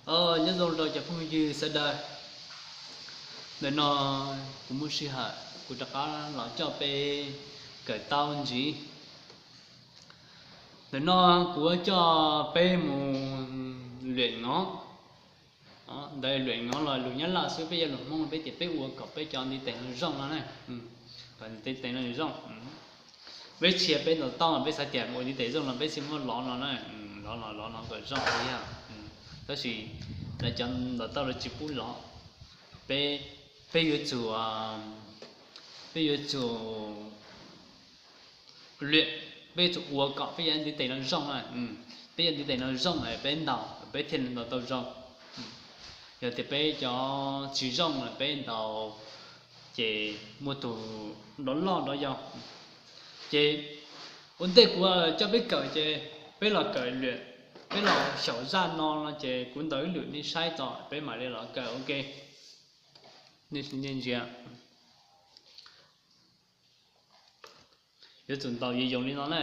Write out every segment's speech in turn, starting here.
Nyob zoo rau cov phooj ywg sawv daws. Ntawm no kuv muaj sij hawm kuv rov qab los coj peb kawm tau ntsiv. Ntawm no kuv yuav coj peb mus luam ngov. Ntawd luam ngov los lus Nyab Laj xwb, peb yog lus Hmoob peb tias peb ua kom peb cov ntiv tes no zoo no na. Kom ntiv tes no zoo. Peb tsis yog peb ntaus tau, peb xav tias ua ntiv tes zoo no peb tsis muab lov no na. Lov no, lov no kom zoo thiab. Tab sis lawv cov ntaus tau lawv tsis pub lov. Peb, peb yuav tsum, peb yuav tsum luam, peb yuav tsum ua kom peb cov ntiv tes no zoo na. Peb cov ntiv tes no zoo es peb ntaus peb thiaj li ntaus tau zoo. Yog tias peb cov tsis zoo los peb ntaus ces muaj tus nrov loj nrov yau. Ces ua ntej kuv coj peb kawm ces peb los kawm luam, peb los xyaum zaj no no ces kuv ntaus ib lwm nej saib tso peb mam li los kawm ua ke. Nej ntsia, yuav tsum ntaus yooj yooj li no na.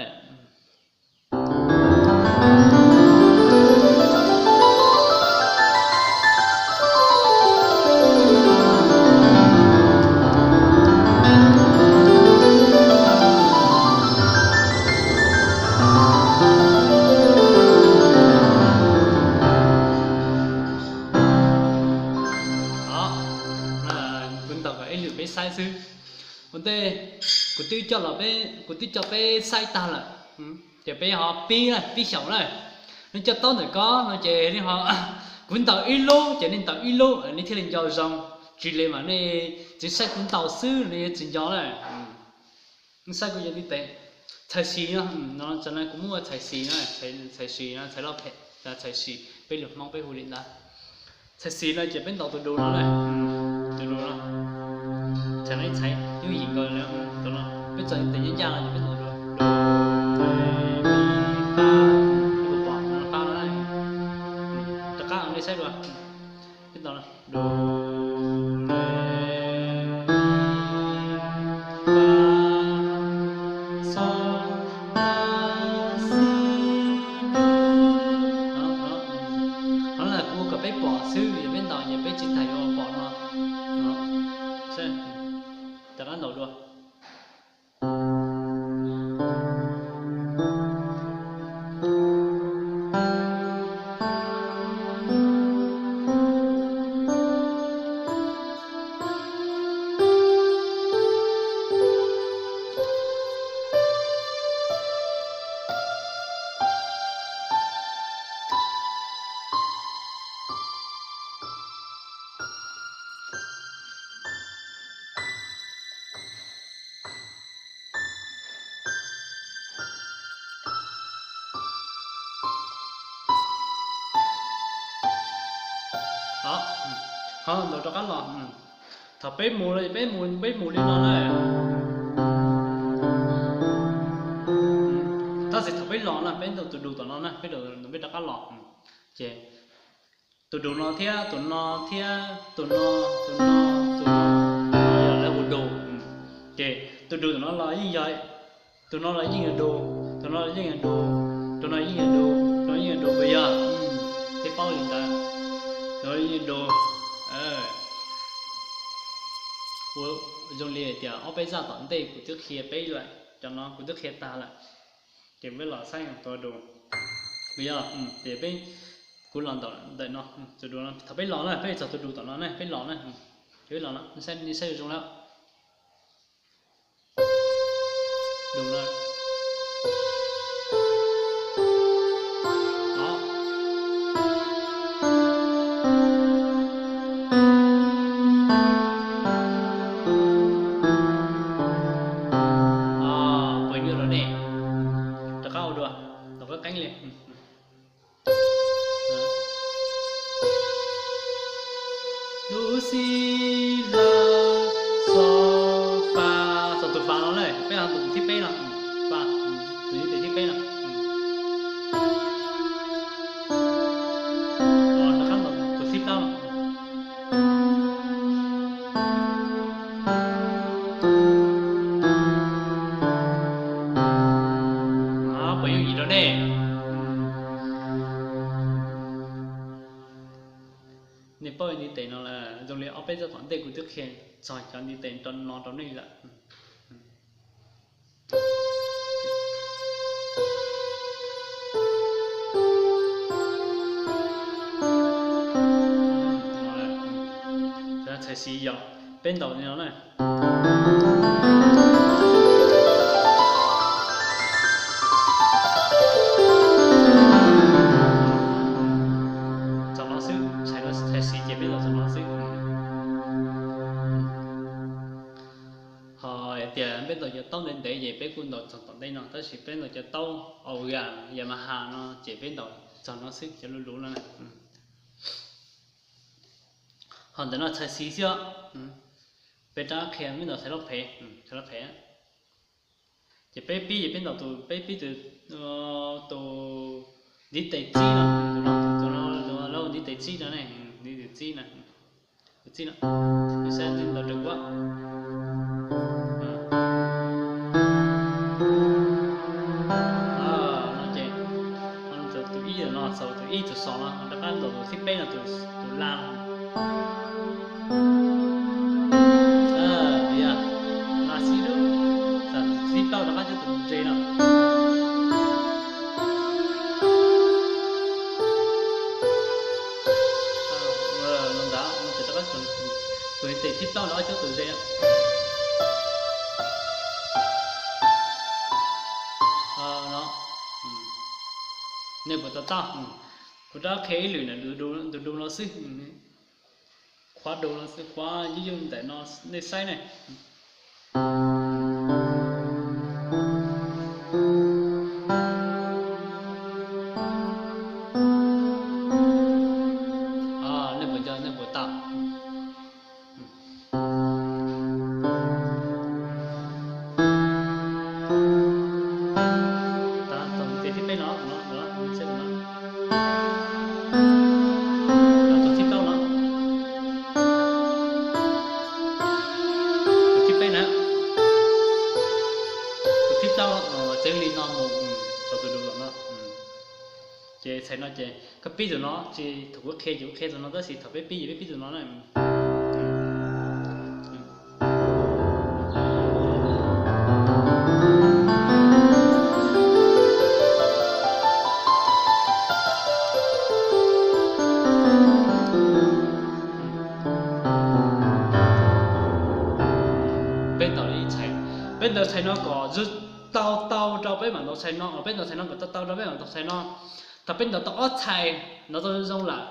Kuv ntaus kom ib lwm peb saib xwb. Ua ntej kuv twb coj los, kuv twb coj peb saib tag lawm, ces peb ho pib, pib xyaum na. Nej coj taub ntawm ko no ces nej ho, kuv ntaus ib lub ces nej ntaus ib lub nej thiaj li nco zoo. Tsis li mas nej tseem saib kuv ntaus xwb nej tsis nco na. Saib kuv cov ntiv tes. Txhais xis no, tam no kuv muaj txhais xis no, txhais xis no, txhais loj phem, txhais xis peb lus Hmoob peb hu li ntawd. Txhais xis no ces peb ntaus tus dus no na, tus dus no. Txhais no ib txhais yooj yim nkaus li, tus no peb txhais tes ncaj ncaj no ces peb ntaus dus, fa, fa no, rov qab nej saib dua. Peb ntaus no na, kuv kom peb pom xwb, yog peb ntaus ces peb tsis tas yuav pom no. Rov qab ntaus dua. Ho ntaus rov qab los. Thaum peb mus los peb mus, peb mus li no na. Tab sis thaum peb los na peb ntaus tus dus tom no na, peb, peb rov qab los. Ces tus dus no thiab tus no thiab tus no, tus no, tus no, yog lawv hu dus. Ces tus dus tom no los yeej yog, tus no los yeej yog dus, tus no los yeej yog dus, tus no yeej yog dus, tus no yeej yog dus puas yog? Peb paub li ntawd. Tus no yeej yog dus. Ua zoo li tias ob peb zaj tom ntej kuv twb qhia peb lawm, cov no kuv twb qhia tag lawm. Ces peb los saib tus dus puas yog. Ces peb, kuv los ntaus ntawm no, tus dus no, thaum peb los na, peb txog tus dus tom no na, peb los na, peb los no, nej saib zoo lawm. Dus no. Puas nyuaj rau nej? Rov qab ua dua, rov qab qeeb li. Lub xib la, xo, fa, xo tus fa no na, peb ho tus thib peb no, fa, tus thib peb no. Rov qab tus thib plaub no. Puas yooj yim rau nej? Nej paub ntiv tes no lawm, zoo li ob peb zaug tom ntej kuv twb qhia txog cov ntiv tes no rau nej lawm. Txhais siv yog peb ntaus li no na. Txog no xwb, txhais siv ces peb ntaus txog no xwb. Ho tias peb ntaus cov taub ntev ntev ces peb kuj ntaus txog tom ntej no, tab sis peb ntaus cov taub organ Yamaha no ces peb ntaus txog no xwb, cov luv luv no. Ho ntawm no txhais siv xwb os. Peb rov qhia peb ntaus txhais lub phem, txhais lub phem. Ces peb pib ces peb ntaus tus, peb pib tus, tus ntiv tes tsib no, tus no, tus no, tus no ntiv tes tsib no ne, ntiv tes tsib no, tus tsib no, saib ntaus raws kuv. No ces tus ib no xaus, tus ib tus xos no rov qab ntaus tus thib peb no, tus la no. La xib dub, thib plaub rov qab coj tus ze no. Tus tes thib plaub rov qab coj tus ze no. Nej puas to taub? Kuv rov qhia ib lwm na, tus du no xwb. Qhuav du no xwb, qhuav yuj yuj ntawm no, nej saib ne. Nej puas nco, nej puas tau? Tus thib peb no, tus thib plaub no, tus thib peb na, tus thib plaub txeev li no mus, txog tus du los no. Ces txhais no ces koj pib tus no, tsis thaum kuv qhia ces kuv qhia tus no, tab sis thaum peb pib ces peb pib tus no na. Peb ntaus ib txhais, peb ntaus txhais no kom zoo tau tau rau peb mam ntaus txhais no, peb ntaus txhais no kom tau tau rau peb mam ntaus txhais no. Thaum peb ntaus tau ob txhais no tau zoo lawm,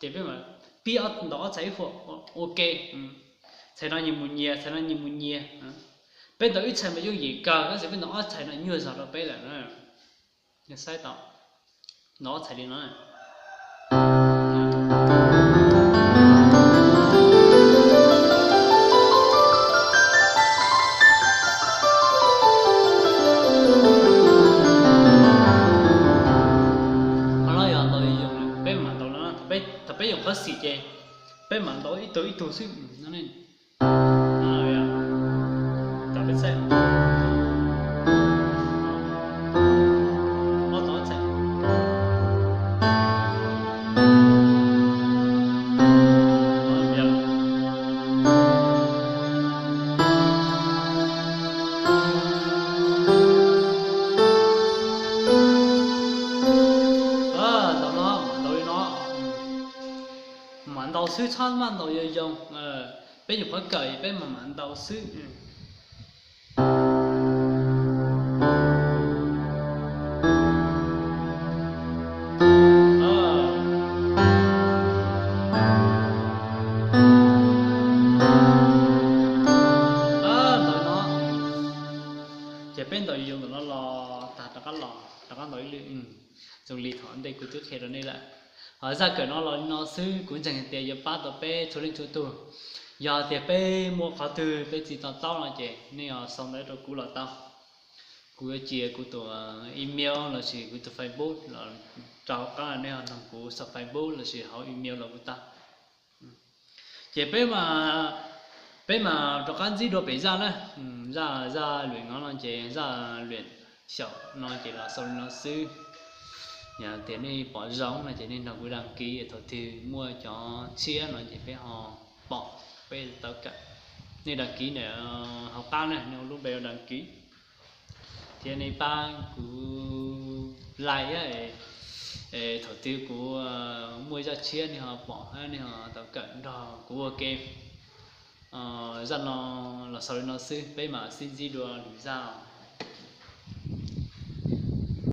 ces peb mam pib ntaus ob txhais ib huam ua ke. Txhais no nyias mus nyias, txhais no nyias mus nyias. Peb ntaus ib txhais mas yooj yim kawg, tab sis peb ntaus ob txhais no nyuaj zog rau peb lawm na. Saib tau, ntaus ob txhais li no. Qhov no yog ntaus yooj yim, peb mam ntaus no, thaum peb yuav qhov xim ces peb mam ntaus ib tug ib tug xwb. Ntaus no, ntaus li no. Mam ntaus xwb, txhob maj ntaus yooj yooj. Peb nyuam qhuav kawm es peb mam mam ntaus xwb. Ces peb ntaus yooj yooj ntawm no los tag rov qab los, rov qab ntaus ib lwm. Zoo li thaum ntej kuv twb qhia rau nej lawm. Ho zaj kawm no los li no xwb, kuv ntseeg hais tias yuav pab tau peb txhua leej txhua tug. Yog tias peb muaj qhov twg peb tsis to taub no ces nej ho sau ntawv rau kuv los tau. Kuv yuav cia kuv tus email lossis kuv tus Facebook los rau qab, nej ho noog kuv saum Facebook lossis hauv email los kuj tau. Ces peb, peb mam rov qab ntsib dua pem zaj na. Zaj, zaj lwm no no ces zaj lwm xyaum no ces los xaus li no xwb. Yog tias nej pom zoo no ces nej nrog kuv đăng ký, thaum twg muaj cov tshiab no ces peb ho pom, peb tau kawm. Nej đăng ký ntawm hauv qab na, nej hu lub npe ua đăng ký thiab nej pab kuv like thiab, thaum twg kuv muaj zaj tshiab nej ho pom, nej ho tau kawm nrog kuv ua ke. Zaj no los xaus li no xwb, peb mam sib ntsib dua lwm zaj.